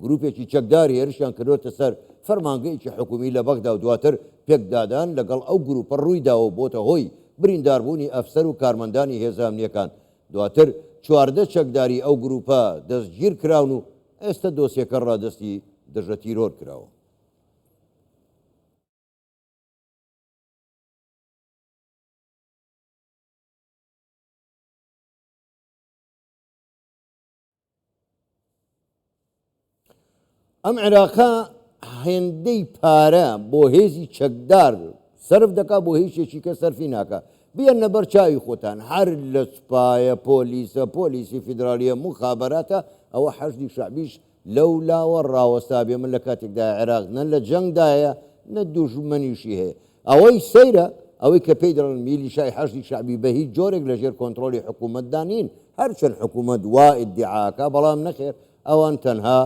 گروپێکی چەکدار هێرشیان کردۆتە سەر فەرمانگەیەکی حکومی لە بەغدا و دواتر پێکدادان لەگەڵ ئەو گروپە ڕوویداوە و بۆتە هۆی برینداربوونی ئەفسەر و کارمەندانی هێزە ئەمنییەکان. دواتر 14 چەکداری ئەو گروپە دەستگیرکراون و ئێستە دۆسیەکە ڕادەستی دژە تیرۆر کراوە. ئەم عێراقە هێندەی پارە بۆ هێزی چەکدار سەرف دەکا بۆ هیچێکی کە سەرفی ناکە بیەنە بەر چاوی خۆتان هەر لە سوپایە پۆلیسە پۆلیسی فیدرالیە مخابراتە ئەوە حەشدی شەعبیش لەو لاوە ڕاوەستابێ من لە کاتێکدا عێراق نە لە جەنگدایە نە دوژمنیشی هەیە ئەوەی سەیرە ئەوەی کە پێی دەڵێن میلیشای حەشدی شەعبی بە هیچ جۆرێک لە ژێر کۆنترۆڵی حکوومەتدا نین، هەرچەند حکوومەت وا ئیدیعا ئەکا بەڵام نەخێر ئەوان تەنها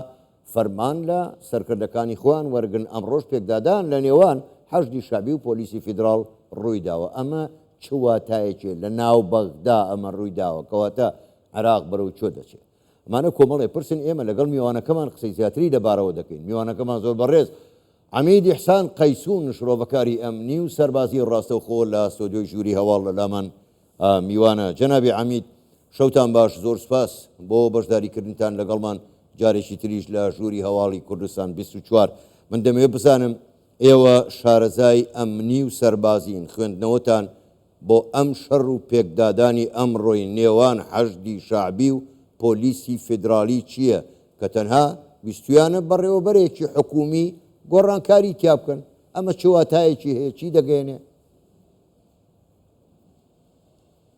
فەرمان لە سەرکردەکانی خۆیان وەرگن، ئەمڕۆش پێکدادان لە نێوان حەشدی شەعبی و پۆلیسی فیدراڵ ڕووی داوە، ئەمە چ واتایەکێ لە ناو بەغدا ئەمە ڕووی داوە، کەواتە عێراق بەرەو کوێ دەچێ؟ ئەمانە کۆمەڵێ پرسن ئێمە لەگەڵ میوانەکەمان قسەی زیاتری لەبارەوە دەکەین، میوانەکەمان زۆر بەڕێز عەمید ئیحسان قەیسون شرۆڤەکاری ئەمنی و سەربازی ڕاستەوخۆ لە ستۆدیۆی ژووری هەواڵ لە لامان میوانە. جەنابی عەمید شەوتان باش زۆر سوپاس بۆ بەشداریکردنتان لەگەڵمان جارێکی تریش لە ژووری هەواڵی کوردستان 24. من دەمەوێت بزانم ئێوە شارەزای ئەمنی و سەربازین خوێندنەوەتان بۆ ئەم شەڕ و پێکدادانی ئەمڕۆی نێوان حەشدی شەعبی و پۆلیسی فیدراڵی چییە کە تەنها ویستویانە بەڕێوەبەرێکی حکوومی گۆڕانکاری تیا بکەن، ئەمە چ واتایەکی هەیە، چی دەگەیەنێ؟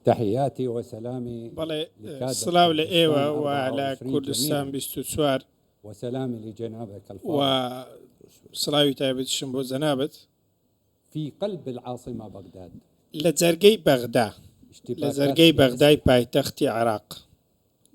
تحیاتی وسلامی بەڵێ لکادر سڵاو لە ئێوە کوردستان و لە 24 کوردستان جمیعا 24 وسلامی لجنابک و الفاضل. سڵاوی تایبەتیشم بۆ جەنابت. فی قلب العاصمە بغداد. لە جەرگەی بەغدا، لە اشتباکات جەرگەی بەغدای سیاسیە. پایتەختی عێراق،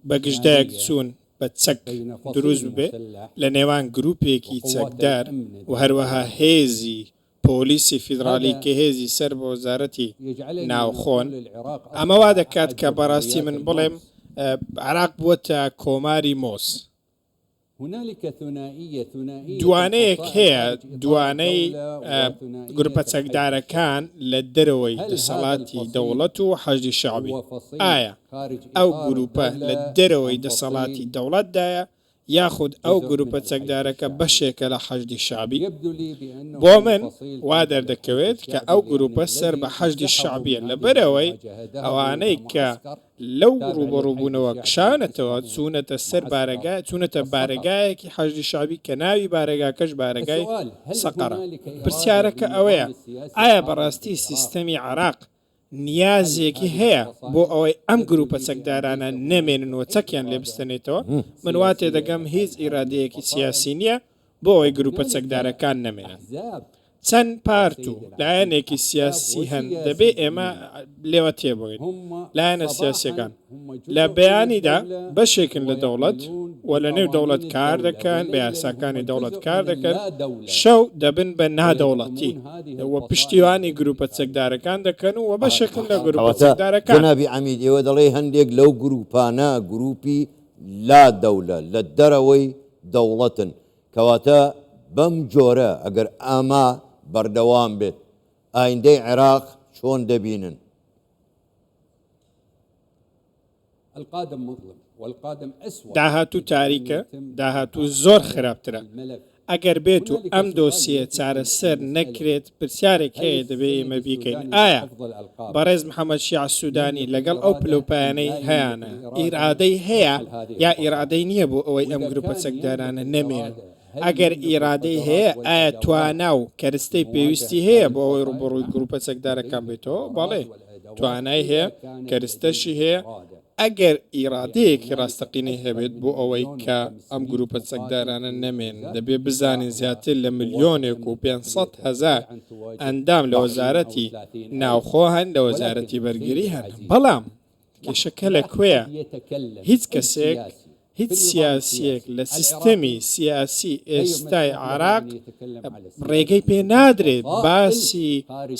بە گژدایەک ناریە چوون بە چەک بین دروست فصیل ببێ مسلح لە نێوان گروپێکی وقوات چەکدار الامن و هەروەها الداخلیە. هێزی پۆلیسی فیدراڵی هذا کە هێزی سەر بە وەزارەتی یجعلنی ناوخۆن، نقول العراق ئەمە وا اصبح دەکات احد کە بەڕاستی جمهوریات من بڵێم الموز. عێراق بووەتە کۆماری مۆز. دوانەیەک هەیە، دوانەی گروپە چەکدارەکان لە دەرەوەی دەسەڵاتی دەوڵەت و حەشدی شەعبی. ئایا ئەو گروپە لە دەرەوەی دەسەڵاتی دەوڵەتدایە یاخود ئەو گروپە چەکدارەکە بەشێکە لە حەشدی شەعبی؟ بۆ من وا دەردەکەوێت کە ئەو گروپە سەر بە حەشدی شەعبیە لەبەرئەوەی ئەوانەی کە لەو ڕووبەڕووبوونەوە کشانەتەوە چوونەتە سەر بارەگا چوونەتە بارەگایەکی حەشدی شەعبی کە ناوی بارەگاکەش بارەگای سەقەرە. پرسیارەکە ئەوەیە ئایا بەڕاستی سیستەمی عێراق نیازێکی هەیە بۆ ئەوەی ئەم گرووپە چەکدارانە نەمێنن و چەکیان لێ بستەنێتەوە؟ من وا تێدەگەم هیچ ئیرادەیەکی سیاسی نییە بۆ ئەوەی گرووپە چەکدارەکان نەمێنن. چەند پارت و لایەنێکی سیاسی هەن دەبێ ئێمە لێوە تێبگەین. لایەنە سیاسیەکان لە بەیانیدا بەشێکن لە دەوڵەت و لە نێو دەوڵەت کار دەکەن، بە یاساکانی دەوڵەت کار دەکەن، شەو دەبن بە نادەوڵەتی و پشتیوانی گروپە چەکدارەکان دەکەن و بەشێکن لە گروپە کەواتە چەکدارەکان. جەنابی عەمید ئێوە دەڵێی هەندێک لەو گروپانە گروپی لا دەولە، لە دەرەوەی دەوڵەتن، کەواتە بەم جۆرە ئەگەر ئەمە بەردەوام بێت ئایندەی عێراق چۆن دەبینن؟ داهاتوو تاریکە، داهاتوو زۆر خراپترە. ئەگەر بێت و ئەم دۆسیە چارەسەر نەکرێت، پرسیارێک هەیە دەبێ ئێمە بیکەین، ئایا بەڕێز محەمەد شیاع سوودانی لەگەڵ ئەو پلەوپایانەی هەیانە، ئیرادەی هەیە یا ئیرادەی نییە بۆ ئەوەی ئەم گرووپە چەکدارانە نەمێنن؟ ئەگەر ئیرادەی هەیە، ئایا توانا و کەرستەی پێویستی هەیە بۆ ئەوەی ڕووبەڕووی گرووپە چەکدارەکان بێتەوە؟ بەڵێ، توانای هەیە، کەرستەشی هەیە، ئەگەر ئیرادەیەکی ڕاستەقینەی هەبێت بۆ ئەوەی کە ئەم گرووپە چەکدارانە نەمێنن، دەبێ بزانین زیاتر لە ملیۆنێک و 500,000 ئەندام لە وەزارەتی ناوخۆ هەن، لە وەزارەتی بەرگری هەن، بەڵام کێشەکە لە کوێیە؟ هیچ کەسێک. هیچ سیاسییەک لە سیستەمی سیاسی ئێستای عێراق ڕێگەی پێ نادرێت باسی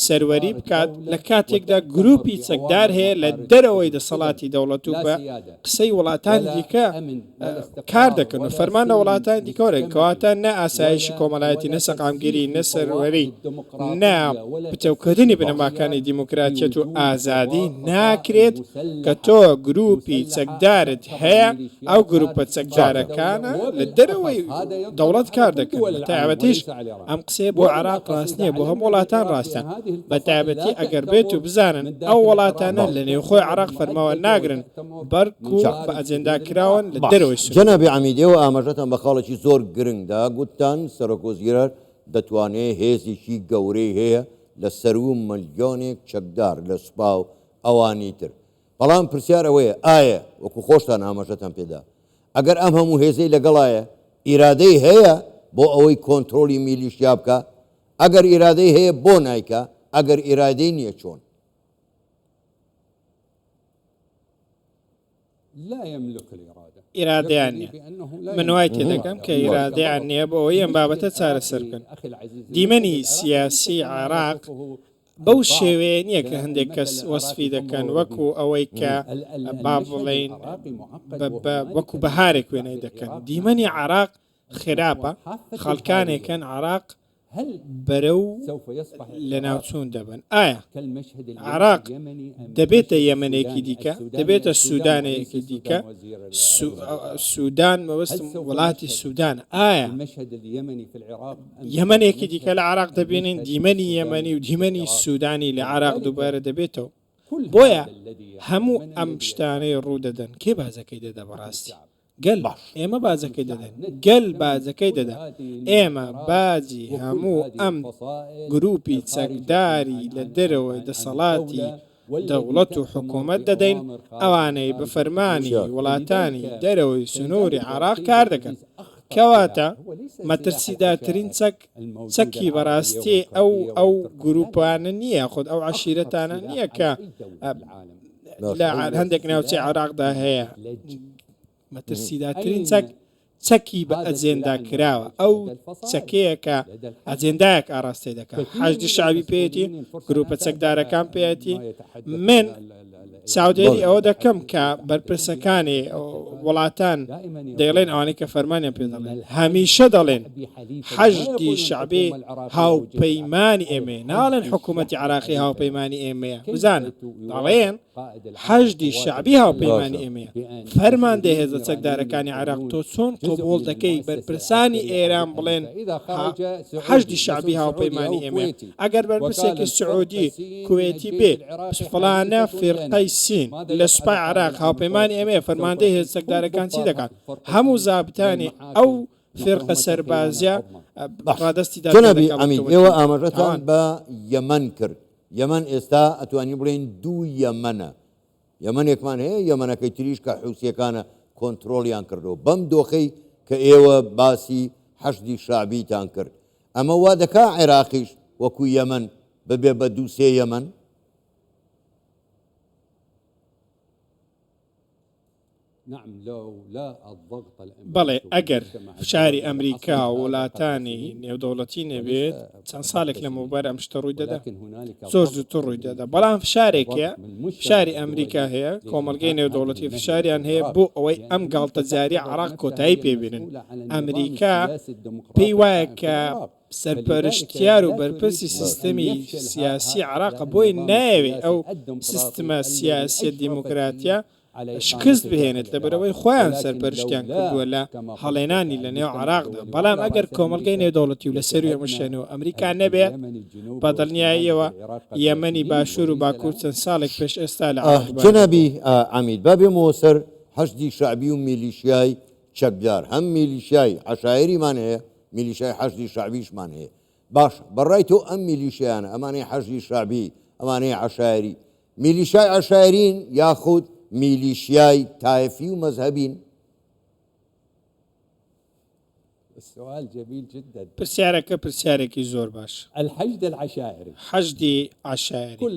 سەروەری بکات لە کاتێکدا گروپی چەکدار هەیە لە دەرەوەی دەسەڵاتی دەوڵەت و بە قسەی وڵاتانی دیکە کار دەکەن و فەرمان لە وڵاتانی دیکە وەرەگرن، کەواتە نە ئاسایشی کۆمەڵایەتی، نە سەقامگیری، نە سەروەری، نە پتەوکردنی بنەماکانی دیموکراتیەت و ئازادی ناکرێت کە تۆ گروپی چەکدارت هەیە، ئەو گروپە چەکدارەکانە لە دەرەوەی دەوڵەت کار دەکەن، بە تایبەتیش ئەم قسەیە بۆ عێراق ڕاست نییە، بۆ هەموو وڵاتان ڕاستە، بە تایبەتی ئەگەر بێت و بزانن ئەو وڵاتانە لە نێوخۆی عێراق فەرماوە ناگرن، بەڵکو بە ئەجێندا کراون لە باش دەرەوەی سنوور. جەنابی عەمید ئێوە ئاماژەتان بە خاڵێکی زۆر گرنگ دا، گوتتان سەرۆک وەزیران دەتوانێ هێزێکی گەورەی هەیە لە سەروو ملیۆنێک چەکدار لە سوپا و ئەوانی تر، بەڵام پرسیار ئەوەیە ئایە وەکو خۆشتان ئاماژەتان پێدا ئەگەر ئەم هەموو هێزەی لەگەڵایە ئیرادەی هەیە بۆ ئەوەی کۆنترۆڵی میلیشیا بکا؟ ئەگەر ئیرادەی هەیە بۆ نایکا؟ ئەگەر ئیرادەی نییە چۆن؟ ئیرادەیان نییە. من وای تێدەگەم کە ئیرادەیان نییە بۆ ئەوەی ئەم بابەتە چارەسەر بکەن. دیمەنی سیاسی عێراق بەو شێوەیە نییە کە هەندێک کەس وەسفی دەکەن وەکو ئەوەی کە با بڵێین وەکو بەهارێک وێنای دەکەن. دیمەنی عێراق خراپە، خەڵکانێکن عێراق بەرەو لەناوچوون دەبەن. ئایا عێراق دەبێتە یەمەنێکی دیکە؟ دەبێتە سودانێکی دیکە؟ سودان مەبەستم وڵاتی سودانە. ئایا یەمەنێکی دیکە لە عێراق دەبینین؟ دیمەنی یەمەنی و دیمەنی سودانی لە عێراق دووبارە دەبێتەوە؟ بۆیە هەموو ئەم شتانەی ڕوودەدەن کێ باجەکەی دەدا بەڕاستی؟ گەل، ئێمە باجەکەی دەدەین، گەل باجەکەی دەدا، ئێمە باجی هەموو ئەم گروپی چەکداری لە دەرەوەی دەسەڵاتی دەوڵەت و حکومەت دەدەین، ئەوانەی بە فەرمانی وڵاتانی دەرەوەی سنوری عێراق کار دەکەن. کەواتە مەترسیدارترین چەک، چەکی بەڕاستی ئەو ئەو گروپانە نییە، خود ئەو عەشیرەتانە نییە کە لە هەندێک ناوچەی عێراقدا هەیە، مەترسیدارترین چەک چەکی بە ئەجێندا کراوە، ئەو چەکەیە کە ئەجێندایەک ئاراستەی دەکات، حەشدی شەعبی پێیەتی، گروپە چەکدارەکان پێیەتی، من چاودێری ئەوە دەکەم کە بەرپرسەکانی وڵاتان دەیڵێن ئەوانەی کە فەرمانیان پێ دەڵێن هەمیشە دەڵێن حەشدی شەعبی هاوپەیمانی ئێمەیە، ناڵێن حکوومەتی عێراقی هاوپەیمانی ئێمەیە، بزانە دەڵێن حەشدی شەعبی هاوپەیمانی ئێمەیە. فەرماندەی هێزە چەکدارەکانی عێراق تۆ چۆن قبوڵ دەکەی بەرپرسانی ئێران بڵێن حەشدی شەعبی هاوپەیمانی ئێمەیە؟ ئەگەر بەرپرسێکی سعودی کوێتی بێ فڵانە فیرقەی سین لە سوپای عێراق هاوپەیمانی ئێمەیە فەرماندەی هێزە چەکدارەکان چی دەکات؟ هەموو زابتانی ئەو فیرقە سەربازیە ڕادەستی دادگا جەنابی دەکات بۆ عەمید ئێوە تۆمەتی ئاماژەتان تاوان. بە یەمەن کرد، یەمەن ئێستا ئەتوانین بڵێین دوو یەمەنە، یەمەنێکمان هەیە، یەمەنەکەی تریش کە حوسییەکانە کۆنترۆڵیان کردووە. بەم دۆخەی کە ئێوە باسی حەشدی شەعبیتان کرد، ئەمە وا دەکا عێراقیش وەکو یەمەن ببێ بە دوو سێ یەمەن؟ بەڵێ ئەگەر فشاری ئەمریکا و وڵاتانی نێودەوڵەتی نەبێت چەند ساڵێک لەمەوبەر ئەم شتە ڕووی دەدا زۆر زووتر ڕووی دەدا بەڵام فشارێک هەیە فشاری ئەمریکا هەیە کۆمەڵگەی نێودەوڵەتی فشاریان هەیە بۆ ئەوەی ئەم گاڵتەجاریە عراق کۆتایی پێبێنن ئەمریکا پێی وایە کە سەرپەرشتیار و بەرپرسی سیستەمی سیاسی عراقە بۆی نایەوێ ئەو سیستمە سیاسیە دیموکراتیە شکست بهێنێت لەبەرئەوەی خۆیان سەرپەرشتیان کردووە لە هەڵێنانی لە نێو عێراقدا، بەڵام ئەگەر کۆمەڵگەی نێودەوڵەتی و لە سەرووی هەموو شتێنەوە ئەمریکا نەبێت بە دڵنیاییەوە یەمەنی باشوور و باکوور چەند ساڵێک پێش ئێستا لە عێراق دووبارە جەنابی دەبێتەوە. عەمید با بێمەوە سەر حەشدی شەعبی و میلیشیای چەکدار، هەم میلیشیای عەشایەریمان هەیە، میلیشیای حەشدی شەعبیشمان هەیە، باشە بەڕای تۆ ئەم میلیشیانە، ئەمانەی حەشدی شەعبی، ئەمانەی عەشایەری، میلیشای عەشایەرین یاخود میلیشیای تایەفی و مەزهەبین؟ پرسیارەکە پرسیارێکی زۆر باشە. حەشدی عەشایەری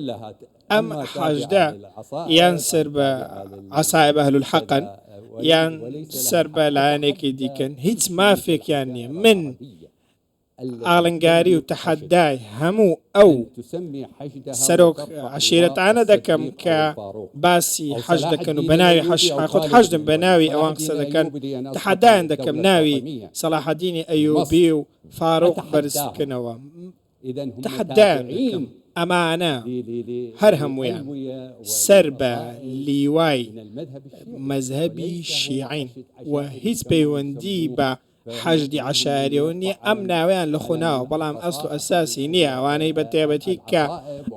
ئەم حەشدە یان سەر بە عەسائب ئەهلولحەقن. یان سەر بە لایەنێکی دیکەن، هیچ مافێکیان نییە. من ئاڵنگاری و تەحەدای هەموو ئەو سەرۆک عەشیرەتانە دەکەم کە باسی حەشد دەکەن و بەناوی حەشد خود حەشدن بەناوی ئەوان قسە دەکەن، تەحەدایان دەکەم ناوی سەڵاحەدینی ئەیوبی و فاروق بەرز بکەنەوە. تەحەدایان دەکەم ئەمانە هەر هەموویان سەر بە لیوای مەزهەبی شیعین و هیچ پەیوەندی بە حەشدی عەشایەریەوە نییە، ئەم ناوەیان لە خۆ ناوە بەڵام ئەسڵ و ئەساسی نییە، ئەوانەی بە تایبەتی کە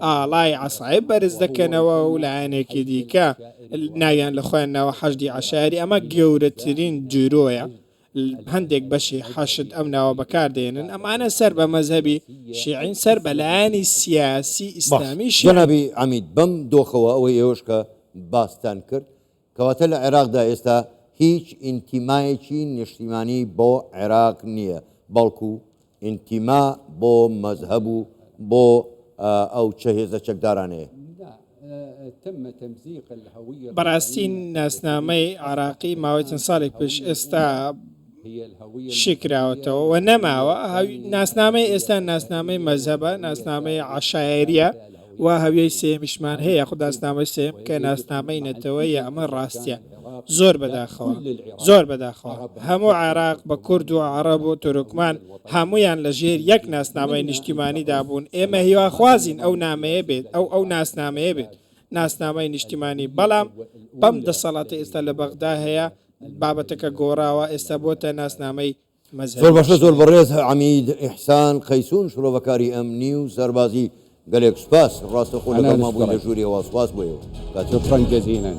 ئاڵای عەسایب بەرز دەکەنەوە و لایەنێکی دیکە ناویان لە خۆیان ناوە حەشدی عەشایەری ئەمە گەورەترین درۆیە. هەندێک بەشی حەشد ئەم ناوە بەکار دێنن، ئەمانە سەر بە مەزهەبی شیعین، سەر بە لایەنی سیاسی باش ئیسلامی شیعین. جەنابی عەمید بەم دۆخەوە ئەوەی ئێوەش کە باستان کرد کەواتە لە عێراقدا ئێستا هیچ ئینتیمایەکی نیشتیمانی بۆ عێراق نییە بەڵکو ئینتیما بۆ مەزهەب و بۆ ئەو چە هێزە چەکدارانەیە. بەڕاستی ناسنامەی عێراقی ماوەی چەند ساڵێک پێش ئێستا شیکراوەتەوە و نەماوە، ناسنامەی ئێستا ناسنامەی مەزهەبە، ناسنامەی عەشایەرییە و هەویەی سێیەمیشمان هەیە یاخود ناسنامەی سێیەم کە ناسنامەی نەتەوەیە، ئەمە ڕاستییە. زۆر بەداخەوە، زۆر بەداخەوە هەموو عێراق بە کورد و عەڕەب و تورکمان هەموویان لە ژێر یەک ناسنامەی نیشتیمانیدا بوون، ئێمە هیواخوازین ئەو نامەیە بێت، ئەو ئەو ناسنامەیە بێت، ناسنامەی نیشتیمانی، بەڵام بەم دەسەڵاتەی ئێستا لە بەغدا هەیە بابەتەکە گۆڕاوە، ئێستا بۆتە ناسنامەی زۆر مەزهەبی باشە زۆر شیعی. بەڕێز عەمید ئیحسان قەیسون شرۆڤەکاری ئەمنی و سەربازی گەلێک سوپاس ڕاستەخۆ انا لەگەڵمان بووی لە نشكرك ژووری هەواڵ سوپاس بۆ ئێوە کاتتان شكرا خێر. جزيلا.